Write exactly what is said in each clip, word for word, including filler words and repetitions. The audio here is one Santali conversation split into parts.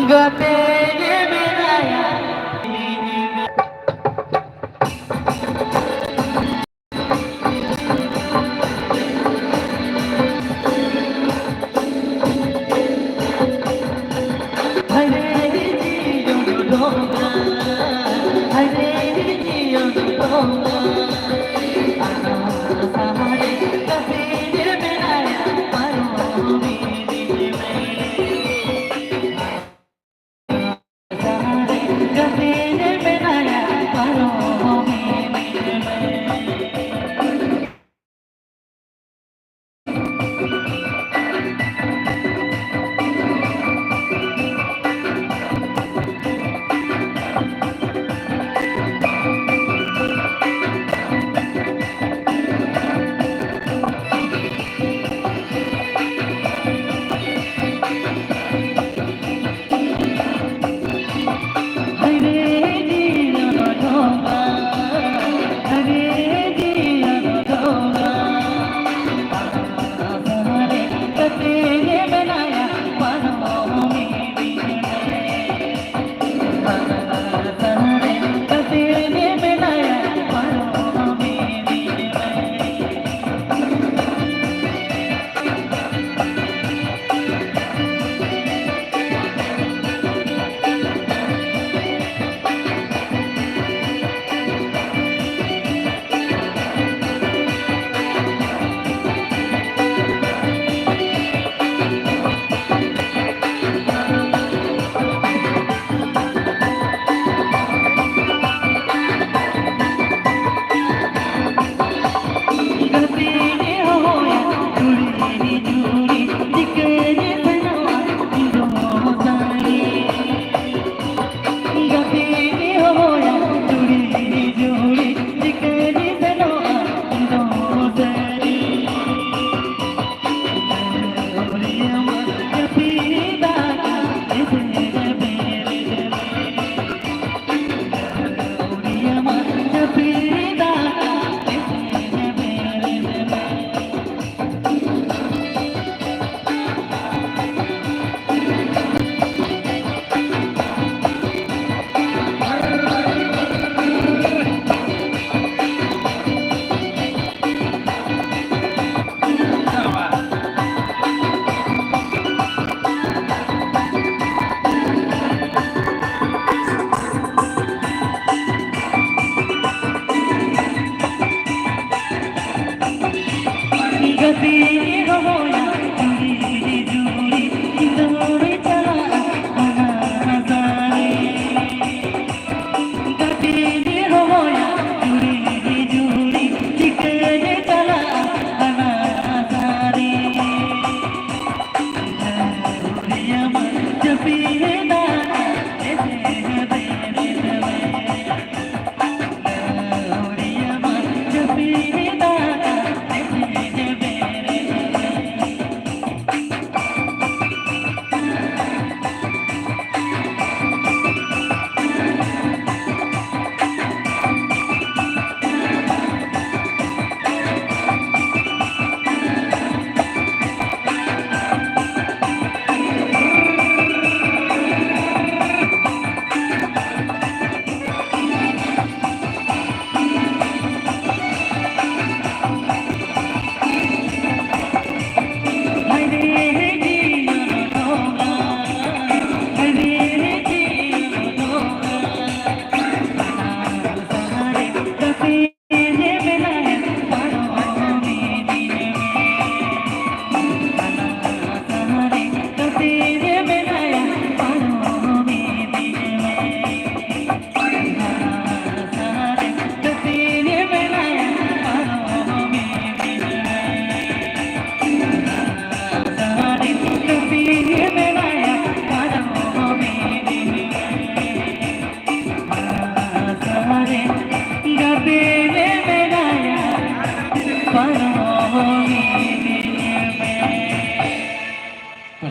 ᱜᱟᱛᱮ ᱜᱮ ᱢᱮᱱᱟᱭᱟ᱾ ᱦᱟᱭ ᱨᱮ ᱡᱤᱭᱚᱱ ᱰᱷᱚᱸᱜᱟ, ᱦᱟᱭ ᱨᱮ ᱡᱤᱭᱚᱱ ᱰᱷᱚᱸᱜᱟ, ᱟᱱᱟ ᱥᱟᱦᱟᱨᱮ ᱠᱟᱹᱯᱤ ᱨᱮ ᱢᱮᱱᱟᱭᱟ, ᱯᱟᱨᱚᱢ ᱤᱫᱤ ᱢᱮ᱾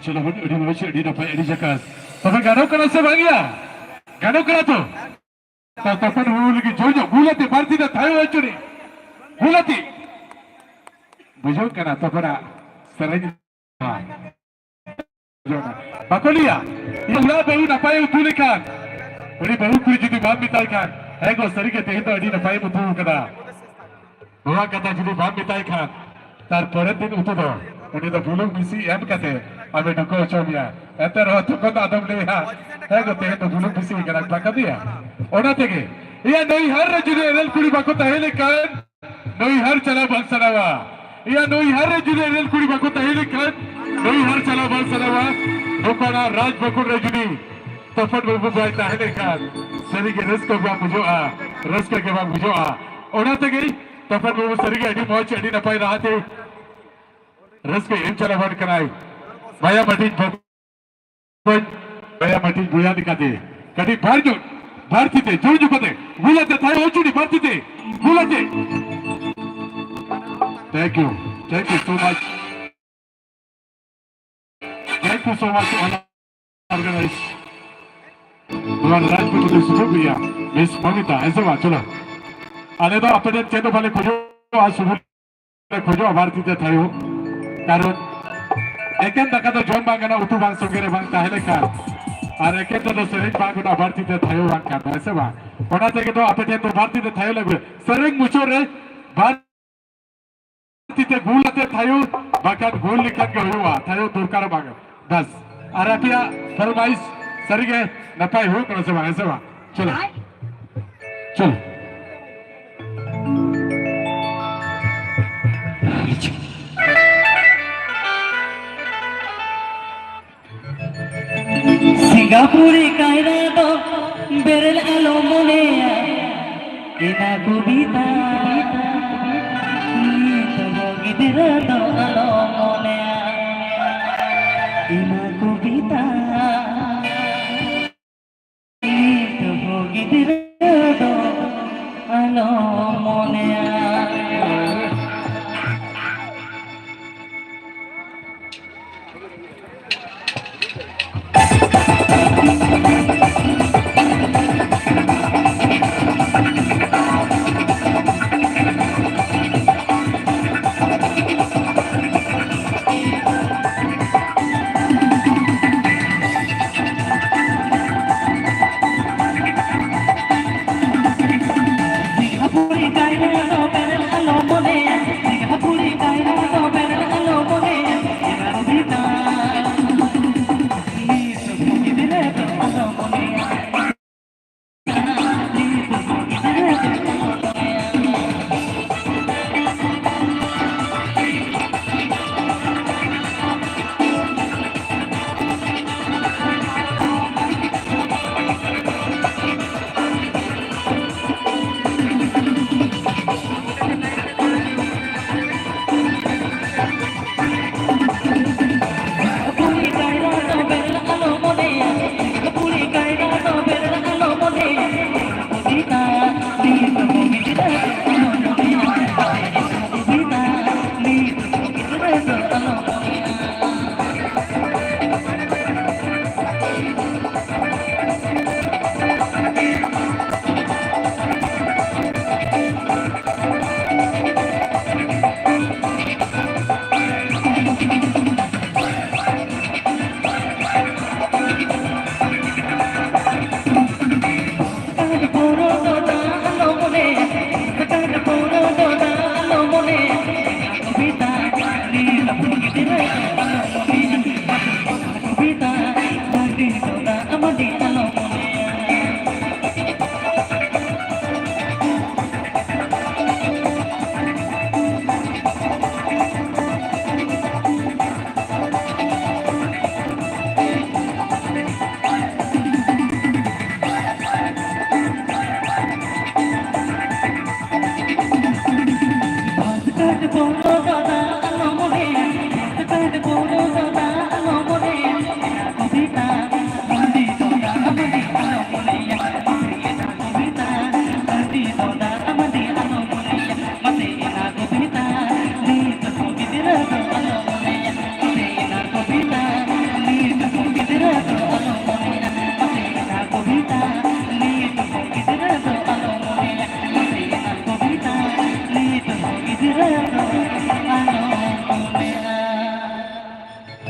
ᱪᱚᱞᱚ ᱵᱚᱱ, ᱟᱹᱰᱤ ᱢᱚᱡᱽ, ᱟᱹᱰᱤ ᱱᱟᱯᱟᱭ, ᱟᱹᱰᱤ ᱡᱟᱠᱟᱥ᱾ ᱛᱚᱵᱮ ᱜᱟᱱᱚᱜ ᱠᱟᱱᱟ ᱥᱮ ᱵᱟᱝ ᱭᱟ? ᱜᱟᱱᱚᱜ ᱠᱟᱱᱟ ᱛᱚ? ᱛᱚ ᱛᱚᱯᱚᱱ ᱵᱟᱹᱵᱩ ᱞᱟᱹᱜᱤᱫ ᱡᱳᱨ ᱧᱚᱜ ᱜᱩᱞᱟᱹᱛᱤ ᱵᱟᱹᱲᱛᱤ ᱫᱚ ᱛᱷᱟᱭᱚ ᱟᱹᱪᱩᱨᱤ᱾ ᱜᱩᱞᱟᱹᱛᱤ᱾ ᱵᱩᱡᱷᱟᱹᱣ ᱠᱟᱱᱟ ᱛᱚᱯᱚᱱᱟᱜ ᱥᱮᱨᱮᱧ? ᱵᱟᱠᱚ ᱞᱟᱹᱭᱟ, ᱤᱧ ᱚᱲᱟᱜ ᱵᱟᱹᱦᱩ ᱱᱟᱯᱟᱭ ᱩᱛᱩ ᱞᱮᱠᱷᱟᱱ, ᱩᱱᱤ ᱵᱟᱹᱦᱩ ᱠᱩᱲᱤ ᱡᱩᱫᱤ ᱵᱟᱢ ᱢᱮᱛᱟᱭ ᱠᱷᱟᱱ, ᱦᱮᱸ ᱜᱚ, ᱥᱟᱹᱨᱤ ᱜᱮ ᱛᱮᱦᱮᱧ ᱫᱚ ᱟᱹᱰᱤ ᱱᱟᱯᱟᱭᱮᱢ ᱩᱛᱩ ᱟᱠᱟᱫᱟ᱾ ᱱᱚᱣᱟ ᱠᱟᱛᱷᱟ ᱡᱩᱫᱤ ᱵᱟᱢ ᱢᱮᱛᱟᱭ ᱠᱷᱟᱱ, ᱛᱟᱨ ᱯᱚᱨᱮᱨ ᱫᱤᱱ ᱩᱛᱩ ᱫᱚ ᱩᱱᱤ ᱫᱚ ᱵᱩᱞᱩᱝ ᱵᱮᱥᱤ ᱮᱢ ᱠᱟᱛᱮ ᱟᱢᱮ ᱰᱩᱠᱟᱹ ᱦᱚᱪᱚ ᱢᱮᱭᱟ᱾ ᱮᱱᱛᱮ ᱨᱮᱦᱚᱸ ᱛᱚᱠᱷᱚᱱ ᱫᱚ ᱟᱫᱚᱢ ᱞᱟᱹᱭᱟ, ᱦᱮᱸ ᱜᱚ, ᱛᱮᱦᱮᱧ ᱫᱚ ᱵᱩᱞᱩᱝ ᱵᱮᱥᱤ ᱟᱠᱟᱱᱟ, ᱵᱟᱠᱚ ᱞᱟᱹᱭᱟ? ᱚᱱᱟ ᱛᱮᱜᱮ ᱤᱭᱟᱹ ᱱᱟᱹᱭᱦᱟᱨ ᱨᱮ ᱡᱩᱫᱤ ᱮᱨᱮᱞ ᱠᱩᱲᱤ ᱵᱟᱠᱚ ᱛᱟᱦᱮᱸ ᱞᱮᱱᱠᱷᱟᱱ, ᱱᱟᱹᱭᱦᱟᱨ ᱪᱟᱞᱟᱣ ᱵᱟᱝ ᱥᱟᱱᱟᱣᱟ᱾ ᱤᱭᱟᱹ ᱱᱟᱹᱭᱦᱟᱨ ᱨᱮ ᱡᱩᱫᱤ ᱮᱨᱮᱞ ᱠᱩᱲᱤ ᱵᱟᱠᱚ ᱛᱟᱦᱮᱸ ᱞᱮᱱᱠᱷᱟᱱ, ᱱᱟᱹᱭᱦᱟᱨ ᱪᱟᱞᱟᱣ ᱵᱟᱝ ᱥᱟᱱᱟᱣᱟ᱾ ᱱᱚᱝᱠᱟᱱᱟᱜ ᱨᱟᱡᱽ ᱵᱟᱠᱷᱳᱞ ᱨᱮ ᱡᱩᱫᱤ ᱛᱚᱯᱚᱱ ᱵᱟᱹᱵᱩ ᱵᱟᱭ ᱛᱟᱦᱮᱸ ᱞᱮᱱᱠᱷᱟᱱ, ᱥᱟᱹᱨᱤᱜᱮ ᱨᱟᱹᱥᱠᱟᱹ ᱵᱟᱝ ᱵᱩᱡᱷᱟᱹᱜᱼᱟ, ᱨᱟᱹᱥᱠᱟᱹ ᱜᱮ ᱵᱟᱝ ᱵᱩᱡᱷᱟᱹᱜᱼᱟ᱾ ᱚᱱᱟ ᱛᱮᱜᱮ ᱛᱚᱯᱚᱱ ᱵᱟᱹᱵᱩ ᱥᱟᱹᱨᱤᱜᱮ ᱟᱹᱰᱤ ᱢᱚᱡᱽ, ᱟᱹᱰᱤ ᱱᱟᱯᱟᱭ ᱨᱟᱦᱟᱛᱮ ᱨᱟᱹᱥᱠᱟᱹ ᱮᱢ ᱪᱟᱞᱟᱣ ᱟᱠᱟᱱ ᱠᱟᱱᱟᱭ᱾ ᱵᱟᱭᱟ ᱢᱟᱹᱴᱤᱡ ᱵᱟᱹᱵᱩ, ᱵᱟᱭᱟ ᱢᱟᱹᱴᱤᱡ ᱵᱚᱭᱟ ᱞᱮᱠᱟᱛᱮ ᱠᱟᱹᱴᱤᱡ ᱵᱟᱨ ᱧᱚᱜ, ᱵᱟᱹᱲᱛᱤ ᱛᱮ, ᱡᱳᱨ ᱧᱚᱜ ᱠᱟᱛᱮ, ᱜᱩᱞᱟᱹᱛᱮ ᱛᱷᱟᱭᱚ ᱟᱹᱪᱩᱨᱤ, ᱵᱟᱹᱲᱛᱤ ᱛᱮ, ᱜᱩᱞᱟᱹᱛᱮ᱾ Thank you, thank you so much. Thank you so much, organize. ᱱᱚᱣᱟ ᱨᱟᱡᱽ ᱠᱚ ᱠᱟᱹᱴᱤᱡ ᱥᱩᱡᱳᱜᱽ ᱜᱮᱭᱟ, ᱢᱤᱥ ᱢᱚᱢᱤᱛᱟ, ᱦᱮᱸ ᱥᱮ ᱵᱟᱝ? ᱪᱚᱞᱚ, ᱟᱞᱮ ᱫᱚ ᱟᱯᱮ ᱴᱷᱮᱱ ᱪᱮᱫ ᱦᱚᱸ ᱵᱟᱞᱮ ᱠᱷᱚᱡᱚᱜᱼᱟ, ᱥᱩᱫᱷᱩ ᱞᱮ ᱠᱷᱚᱡᱚᱜᱼᱟ ᱵᱟᱹᱲᱛᱤ ᱛᱮ ᱛᱷᱟᱭᱚ, ᱠᱟᱨᱚᱱ ᱮᱠᱮᱱ ᱫᱟᱠᱟ ᱫᱚ ᱡᱚᱢ ᱵᱟᱝ ᱜᱟᱱᱚᱜᱼᱟ, ᱩᱛᱩ ᱵᱟᱝ ᱥᱚᱸᱜᱮ ᱨᱮ ᱵᱟᱝ ᱛᱟᱦᱮᱸ ᱞᱮᱱᱠᱷᱟᱱ, ᱟᱨ ᱮᱠᱮᱱ ᱛᱮᱫᱚ ᱥᱮᱨᱮᱧ ᱵᱟᱝ ᱜᱟᱱᱚᱜᱼᱟ ᱵᱟᱹᱲᱛᱤ ᱛᱮ ᱛᱷᱟᱭᱚ ᱵᱟᱝ ᱠᱷᱟᱱ ᱫᱚ, ᱦᱮᱸ ᱥᱮ ᱵᱟᱝ? ᱚᱱᱟ ᱛᱮᱜᱮ ᱫᱚ ᱟᱯᱮ ᱴᱷᱮᱱ ᱫᱚ ᱵᱟᱹᱲᱛᱤ ᱛᱮ ᱛᱷᱟᱭᱚ ᱞᱮ ᱟᱹᱜᱩᱭᱟ᱾ ᱥᱮᱨᱮᱧ ᱢᱩᱪᱟᱹᱫ ᱨᱮ ᱵᱟᱨ ᱛᱤ ᱛᱮ ᱜᱳᱞ ᱟᱛᱮ ᱛᱷᱟᱭᱚ, ᱵᱟᱠᱷᱟᱱ ᱜᱳᱞ ᱞᱮᱠᱷᱟᱱ ᱜᱮ ᱦᱩᱭᱩᱜᱼᱟ, ᱛᱷᱟᱭᱚ ᱫᱚᱨᱠᱟᱨ ᱵᱟᱝ᱾ ᱵᱟᱥ, ᱟᱨ ᱟᱯᱮᱭᱟᱜ ᱯᱷᱚᱨᱢᱟᱭᱤᱥ ᱥᱟᱹᱨᱤᱜᱮ ᱱᱟᱯᱟᱭ ᱦᱩᱭᱩᱜ ᱠᱟᱱᱟ ᱥᱮ ᱵᱟᱝ, ᱦᱮᱸ ᱥᱮ ᱵᱟᱝ? ᱪᱚᱞᱚ, ᱪᱚᱞᱚ᱾ ᱥᱤᱝᱜᱟᱯᱩᱨᱤ ᱠᱟᱭᱨᱟ ᱫᱚ ᱵᱮᱨᱮᱞ ᱟᱞᱚᱢ ᱢᱚᱱᱮᱭᱟ, ᱤᱱᱟ ᱠᱚᱵᱤᱛᱟ᱾ ᱱᱤᱛ ᱦᱚᱸ ᱜᱤᱫᱽᱨᱟᱹ ᱫᱚ ᱟᱞᱚᱢ ᱢᱚᱱᱮᱭᱟ, ᱤᱱᱟ ᱠᱚᱵᱤᱛᱟ᱾ ᱱᱤᱛ ᱦᱚᱸ ᱜᱤᱫᱽᱨᱟᱹ ᱫᱚ ᱟᱞᱚᱢ ᱢᱚᱱᱮᱭᱟ᱾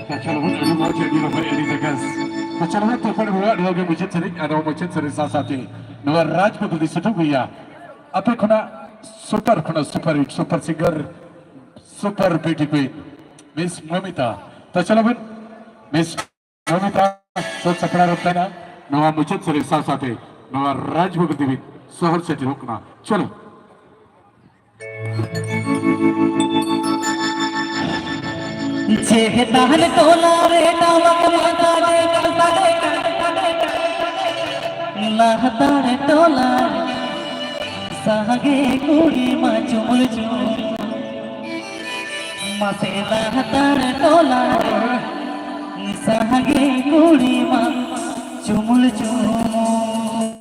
ᱟᱪᱪᱷᱟ, ᱱᱚᱣᱟ ᱟᱹᱰᱤ ᱢᱚᱡᱽ, ᱟᱹᱰᱤ ᱱᱟᱯᱟᱭ, ᱟᱹᱰᱤ ᱡᱟᱠᱟᱥ᱾ ᱟᱪᱪᱷᱟ, ᱱᱚᱣᱟ ᱛᱚᱯᱚᱲ ᱵᱚᱲᱟ ᱟᱹᱰᱤ ᱦᱚᱲ ᱜᱮ ᱢᱩᱪᱟᱹᱫ ᱥᱮᱨᱮᱧ, ᱟᱨ ᱱᱚᱣᱟ ᱢᱩᱪᱟᱹᱫ ᱥᱮᱨᱮᱧ ᱥᱟᱶ ᱥᱟᱶᱛᱮ ᱱᱚᱣᱟ ᱨᱟᱡᱽ ᱵᱚᱫᱚᱞᱤ ᱥᱮᱴᱮᱨ ᱦᱩᱭᱟ᱾ ᱟᱯᱮ ᱠᱷᱚᱱᱟᱜ super ᱠᱷᱚᱱᱟᱜ super hit, super singer, super beauty queen, Miss Mamita. ᱛᱚ ᱪᱚᱞᱚ ᱵᱚᱱ, Miss ᱢᱚᱢᱤᱛᱟ, ᱥᱟᱹᱛ ᱥᱟᱯᱲᱟᱣ ᱨᱮ ᱛᱟᱦᱮᱱᱟ᱾ ᱱᱚᱣᱟ ᱢᱩᱪᱟᱹᱫ ᱥᱮᱨᱮᱧ ᱥᱟᱶ ᱥᱟᱶᱛᱮ ᱱᱚᱣᱟ ᱨᱟᱡᱽ ᱵᱚᱫᱚᱞᱤ ᱥᱚᱦᱚᱨ ᱥᱮᱴᱮᱨᱚᱜ ᱠᱟᱱᱟ᱾ ᱪᱚᱞᱚ᱾ ᱪᱮᱦᱮᱛᱟᱱ ᱴᱚᱞᱟ ᱨᱮ ᱴᱟᱢᱟᱠ ᱢᱟ ᱥᱟᱰᱮ ᱠᱟᱱ, ᱥᱟᱰᱮ ᱠᱟᱱ, ᱥᱟᱰᱮ ᱠᱟᱱ᱾ ᱞᱟᱦᱛᱟᱲ ᱴᱚᱞᱟ ᱥᱟᱦᱟᱜᱮ ᱠᱩᱲᱤ ᱢᱟ ᱪᱩᱢᱩᱞ ᱪᱩᱢᱩᱞ᱾ ᱢᱟᱥᱮ ᱞᱟᱦᱛᱟᱲ ᱴᱚᱞᱟ ᱥᱟᱦᱟᱜᱮ ᱠᱩᱲᱤ ᱢᱟ ᱪᱩᱢᱩᱞ ᱪᱩᱢᱩᱞ᱾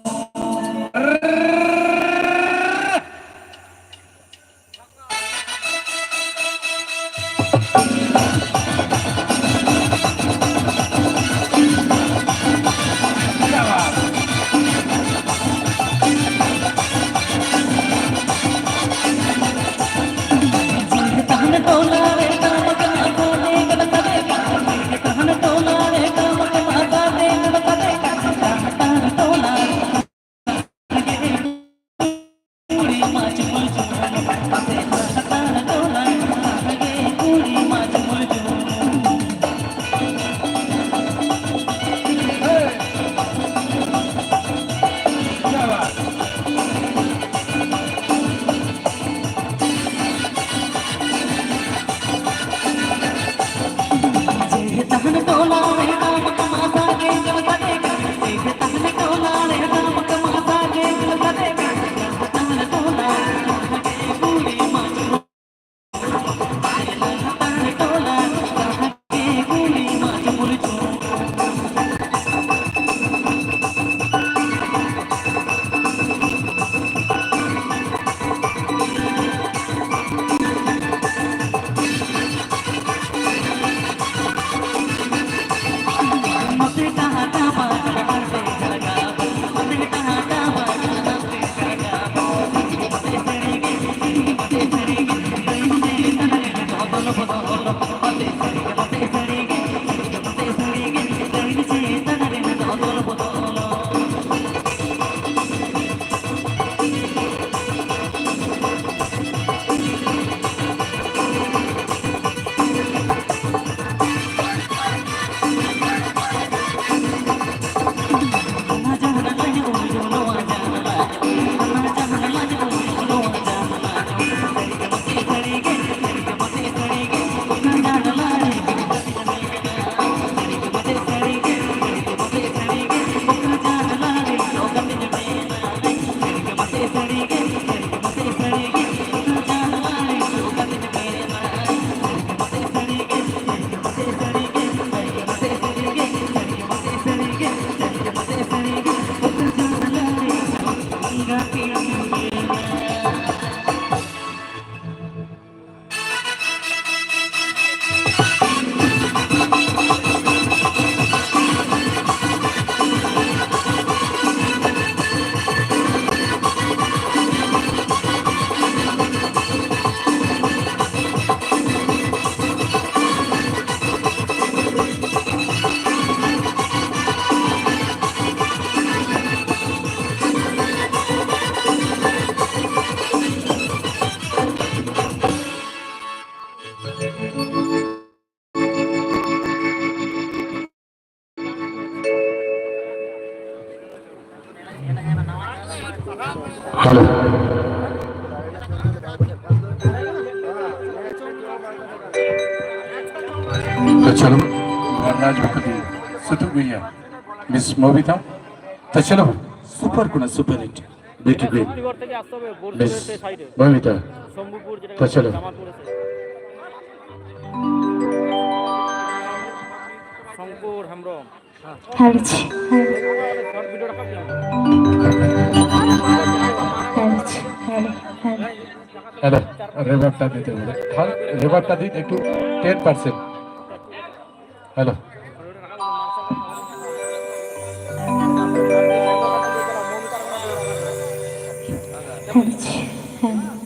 Hello. ᱛᱚ ᱪᱚᱞᱚ, ᱨᱟᱡᱽ ᱵᱷᱚᱠᱛᱤ ᱥᱩᱛᱩᱜ ᱜᱮᱭᱟ, ᱢᱤᱥ ᱢᱚᱵᱤᱛᱟ᱾ ᱛᱚ ᱪᱚᱞᱚ, super ᱠᱷᱚᱱᱟᱜ super hit, beauty queen, Miss Mobita. ᱛᱚ ᱪᱚᱞᱚ᱾ ᱥᱚᱝᱠᱩᱨ ᱦᱮᱢᱵᱨᱚᱢ᱾ Hello, hello, hello, hello. Hello, রিভারটা দিতে হবে। হ্যাঁ, রিভারটা দিন একটু, ten percent। Hello. Hello, hello.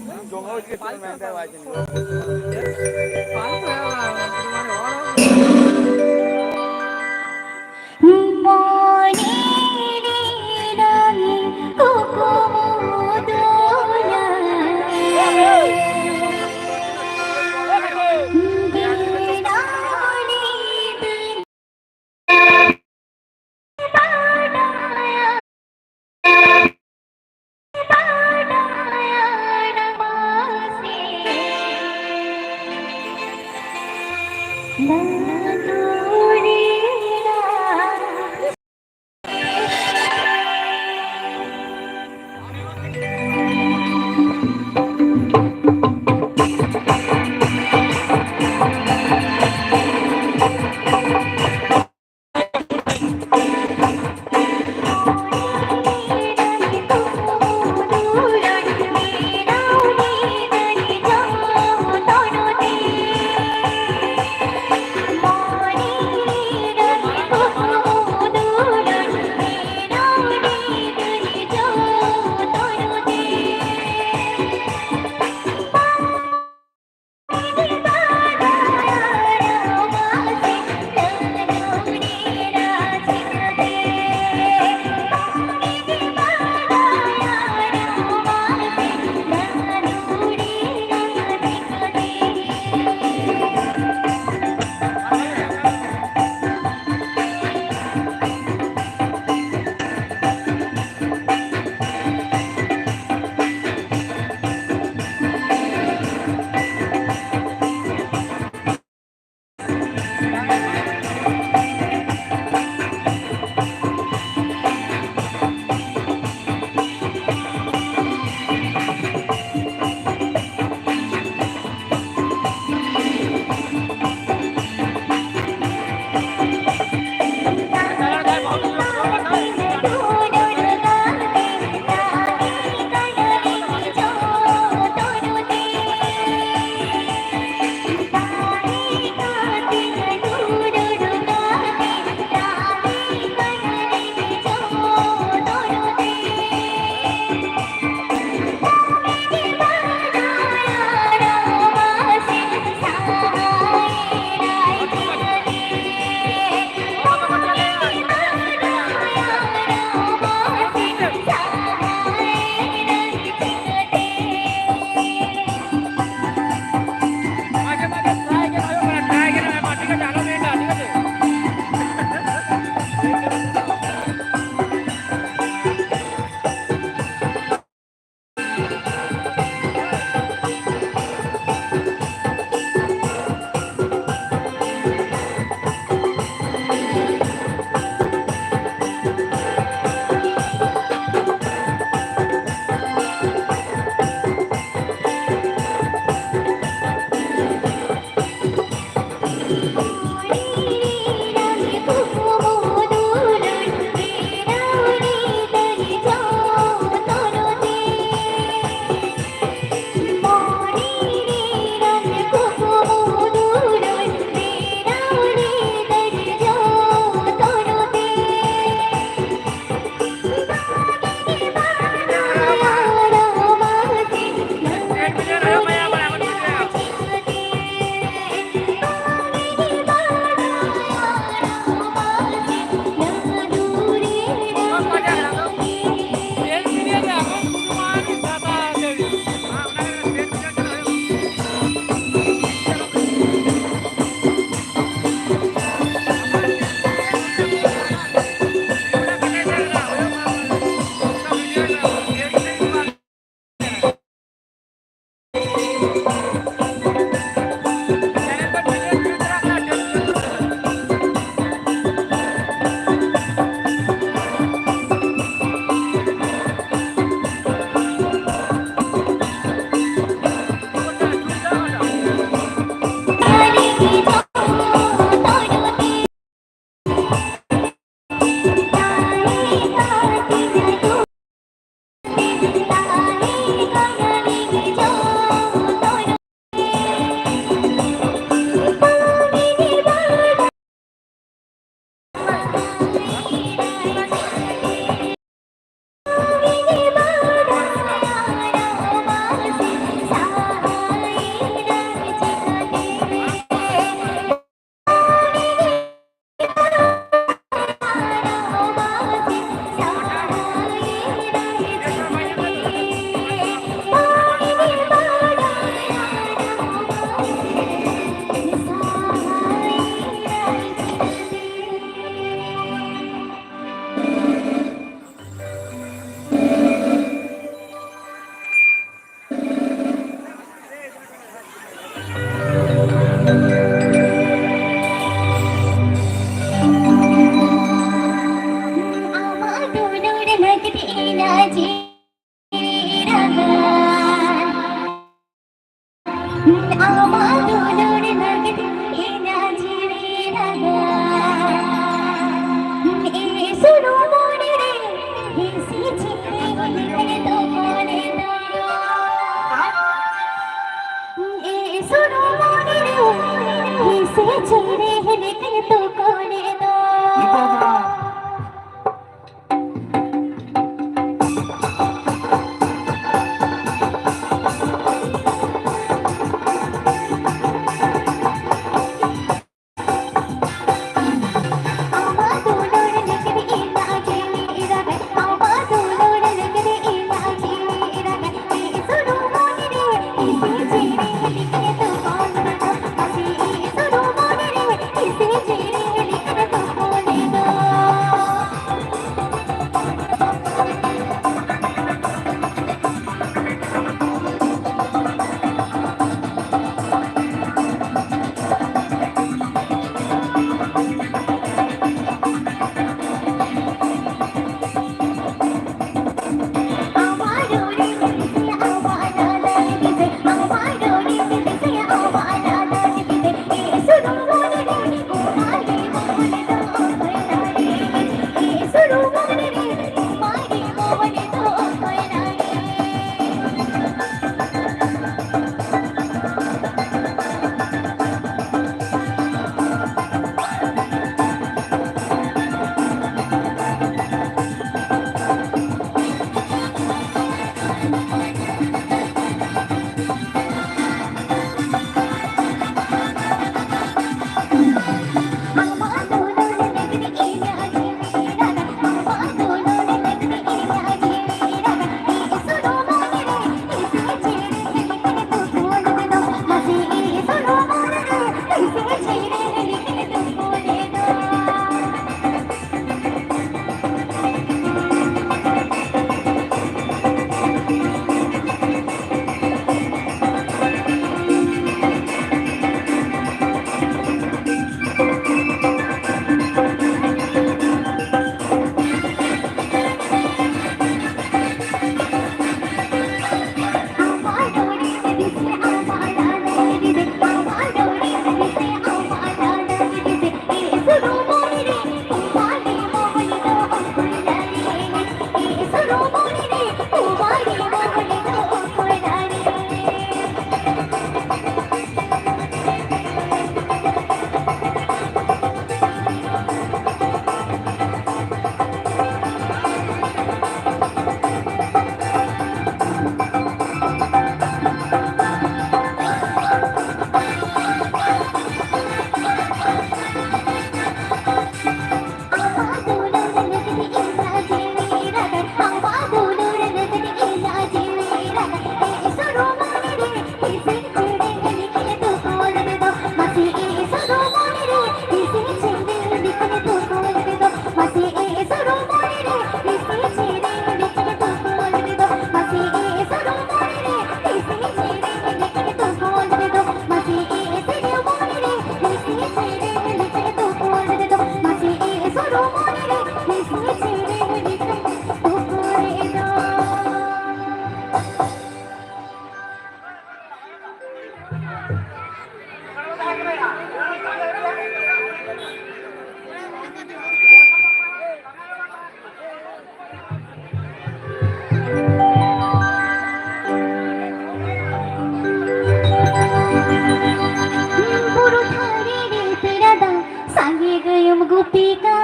ᱯᱤᱠᱟ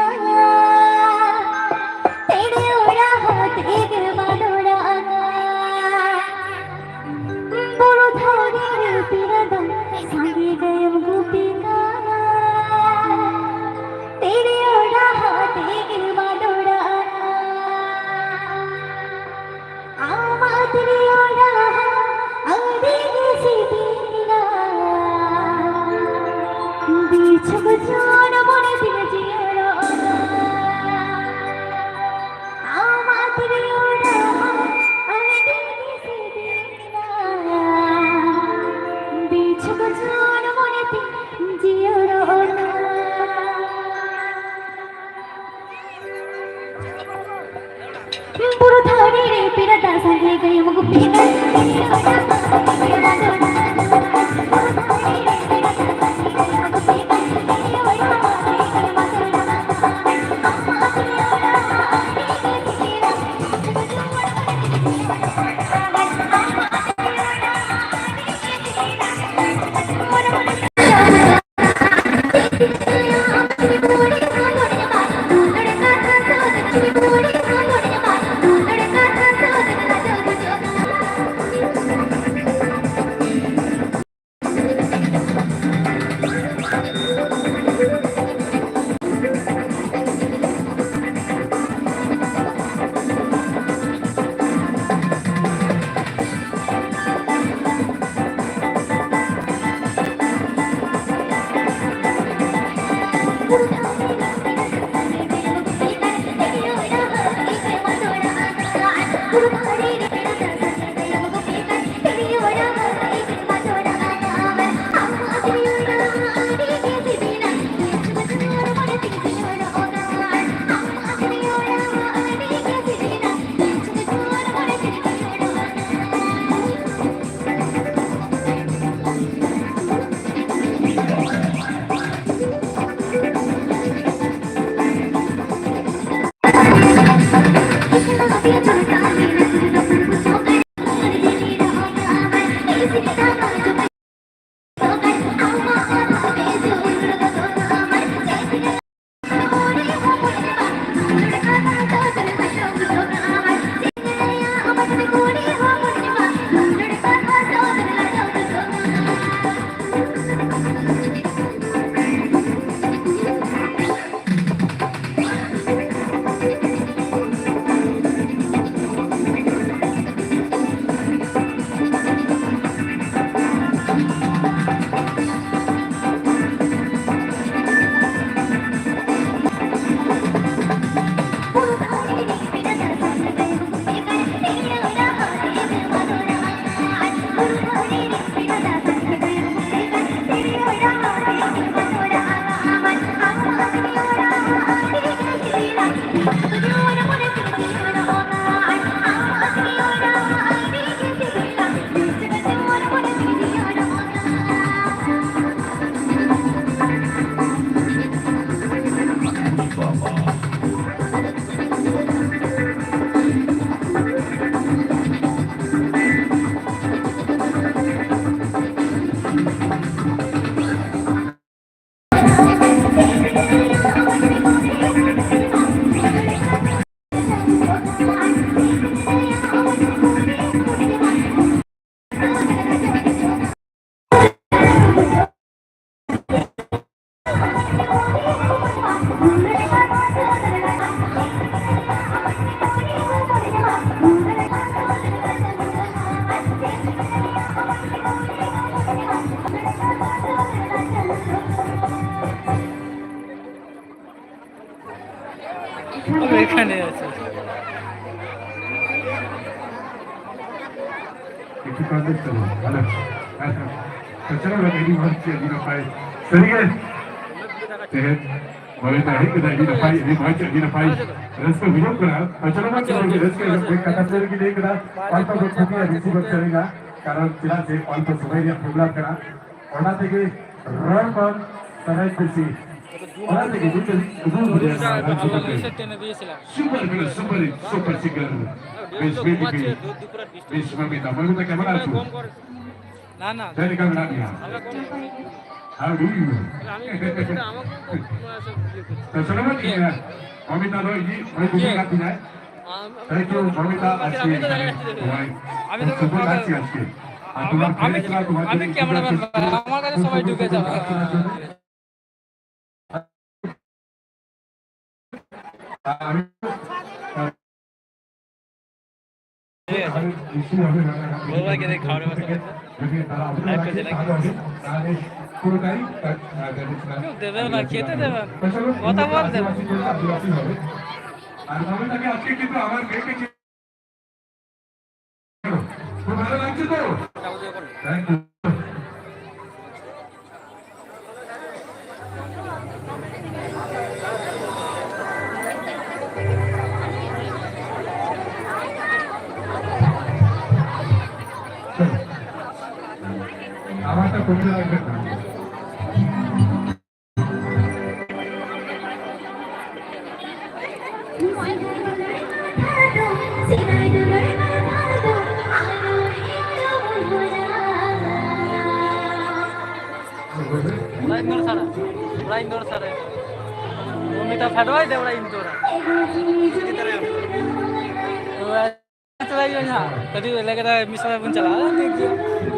ᱛᱮᱲᱮ ᱚᱲᱟᱜ ᱦᱚᱸ ᱛᱮᱜᱮ ᱵᱟᱰᱚᱲᱟᱜᱼᱟ᱾ ᱵᱩᱨᱩ ᱫᱷᱟᱨᱮ ᱨᱮ ᱯᱮᱲᱟ ᱫᱚ ᱥᱟᱸᱜᱮ ᱜᱟᱭᱟᱱ ᱜᱩᱯᱤ ᱠᱟᱱᱟ᱾ ᱛᱮᱲᱮ ᱚᱲᱟᱜ ᱦᱚᱸ ᱛᱮᱜᱮ ᱵᱟᱰᱚᱲᱟᱜᱼᱟ᱾ ᱟᱢᱟᱜ ᱛᱤᱨᱭᱳ ᱨᱟᱦᱟ ᱟᱹᱰᱤ ᱜᱮ ᱥᱤᱵᱤᱞᱟ᱾ ᱵᱤᱪᱷᱩᱠ ᱡᱚᱱ ᱢᱚᱱᱮ ᱛᱤᱧ ᱡᱤᱭᱟᱹᱲᱚᱜᱼᱟ᱾ ᱟᱢᱟᱜ ᱛᱤᱨᱭᱳ ᱨᱟᱦᱟ ᱟᱹᱰᱤ ᱜᱮ ᱥᱤᱵᱤᱞᱟ᱾ ᱵᱤᱪᱷᱩᱠ ᱡᱚᱱ ᱢᱚᱱᱮ ᱛᱤᱧ ᱡᱤᱭᱟᱹᱲᱚᱜᱼᱟ᱾ ᱵᱩᱨᱩ ᱫᱷᱟᱨᱮ ᱨᱮ ᱯᱮᱲᱟ ᱫᱟᱜ ᱥᱟᱸᱜᱮ ᱜᱟᱭᱟᱱ ᱜᱩᱯᱤ ᱠᱟᱱ᱾ ᱮᱠᱷᱟᱱᱮ ᱟᱪᱪᱷᱟ᱾ ᱮᱠᱴᱩ ᱠᱚᱱᱴᱮᱥᱴ ᱪᱟᱞᱟᱜ, ᱦᱮᱞᱳ᱾ ᱟᱪᱪᱷᱟ, ᱛᱚ ᱪᱚᱞᱚ ᱵᱷᱟᱭ, ᱟᱹᱰᱤ ᱢᱚᱡᱽ, ᱟᱹᱰᱤ ᱱᱟᱯᱟᱭ᱾ ᱥᱟᱹᱨᱤᱜᱮ, ᱛᱮᱦᱮᱧ ᱢᱚᱱᱮ ᱫᱚ ᱦᱩᱭᱩᱜ ᱠᱟᱱᱟ ᱟᱹᱰᱤ ᱱᱟᱯᱟᱭ, ᱟᱹᱰᱤ ᱢᱚᱡᱽ, ᱟᱹᱰᱤ ᱱᱟᱯᱟᱭ᱾ ᱨᱟᱹᱥᱠᱟᱹ ᱵᱩᱡᱷᱟᱹᱜ ᱠᱟᱱᱟ᱾ ᱛᱚ ᱪᱚᱞᱚ ᱵᱷᱟᱭ, ᱪᱚᱞᱚ ᱵᱷᱟᱭ, ᱨᱟᱹᱥᱠᱟᱹ ᱨᱮᱭᱟᱜ ᱠᱟᱛᱷᱟ ᱥᱟᱹᱨᱤ ᱜᱮ ᱞᱟᱹᱭ ᱠᱮᱫᱟ᱾ ᱯᱟᱸᱪ ᱯᱟᱸᱪ ᱠᱷᱚᱛᱤᱭᱟ, ᱵᱮᱥᱤ ᱵᱟᱝ ᱥᱟᱹᱨᱤᱜᱟ, ᱠᱟᱨᱚᱱ ᱪᱮᱫᱟᱜ ᱥᱮ ᱯᱟᱸᱪ ᱯᱟᱸᱪ ᱥᱚᱢᱚᱭ ᱨᱮᱭᱟᱜ ᱯᱨᱳᱜᱨᱟᱢ ᱠᱟᱱᱟ᱾ ᱚᱱᱟ ᱛᱮᱜᱮ ᱨᱚᱲ ᱵᱟᱝ ᱥᱟᱱᱟᱭᱮᱫ ᱯᱮᱥᱤ᱾ ᱚᱱᱟ ᱛᱮᱜᱮ ᱢᱤᱫᱴᱮᱱ ᱩᱫᱩᱜ ᱵᱩᱡᱷᱟᱹᱣ ᱥᱟᱱᱟ ᱠᱟᱱ ᱛᱟᱦᱮᱸ᱾ ᱥᱩᱯᱟᱨ ᱠᱟᱱᱟ, ᱥᱩᱯᱟᱨ ᱦᱤᱴ, ᱥᱩᱯᱟᱨ ᱥᱤᱝᱜᱟᱨ᱾ ᱵᱮᱥ, ᱵᱮᱥ, ᱵᱮᱥ᱾ ᱵᱮᱥ, ᱢᱟᱹᱭ ᱵᱤᱫᱟ, ᱢᱟᱹᱭ ᱵᱤᱫᱟ, ᱠᱮᱢᱮᱨᱟ ᱟᱹᱪᱩᱨ᱾ ᱱᱟ, ᱱᱟ᱾ ᱪᱮᱫ ᱞᱮᱠᱟ ᱢᱮᱱᱟᱜ ᱢᱮᱭᱟ? How do you? ᱛᱚ, ᱥᱟᱞᱟᱢᱟᱛ ᱜᱮᱭᱟ᱾ ᱢᱚᱢᱤᱛᱟ ᱫᱚ ᱤᱧᱤᱡ ᱢᱟᱹᱭ ᱵᱩᱡᱷᱟᱹᱣ ᱠᱟᱫ ᱛᱤᱧᱟᱭ᱾ Thank you, ᱢᱚᱢᱤᱛᱟ, ᱟᱡᱠᱮ ᱮᱠᱷᱟᱱᱮ তোমায় খুব ভালো লাগছে আজকে। আর তোমার friends রা তোমার জন্য আমি cameraman, আমার কাছে সবাই ঢুকে যাবে। বড় ভাইকে দিয়ে খাওয়ানো ব্যবস্থা করতে। আর একটু জেলা কি? কেউ দেবেও না, খেতে দেবে না। কথা বল দেবে। আর মমিতাকে আজকে কিন্তু আমার মেয়েকে খুব ভালো লাগছে তো? Thank you. আমারটা কমে লাগবে না। ᱚᱲᱟᱜ ᱤᱧ ᱫᱚᱨ ᱥᱟᱨᱟ, ᱚᱲᱟᱜ ᱤᱧ ᱫᱚᱨ ᱥᱟᱨᱟ᱾ ᱢᱤᱫᱴᱟᱝ ᱯᱷᱮᱰᱚᱜ ᱟᱭ ᱫᱮ ᱚᱲᱟᱜ ᱤᱧ ᱫᱚᱨᱟ᱾ ᱪᱟᱞᱟᱜ ᱦᱩᱭᱩᱜᱼᱟ ᱦᱟᱸᱜ, ᱠᱟᱹᱴᱤᱡ ᱞᱟᱹᱭ ᱠᱮᱫᱟ ᱢᱤᱫ ᱥᱚᱢᱚᱭ ᱵᱚᱱ ᱪᱟᱞᱟᱜᱼᱟ, ᱴᱷᱤᱠ ᱜᱮᱭᱟ᱾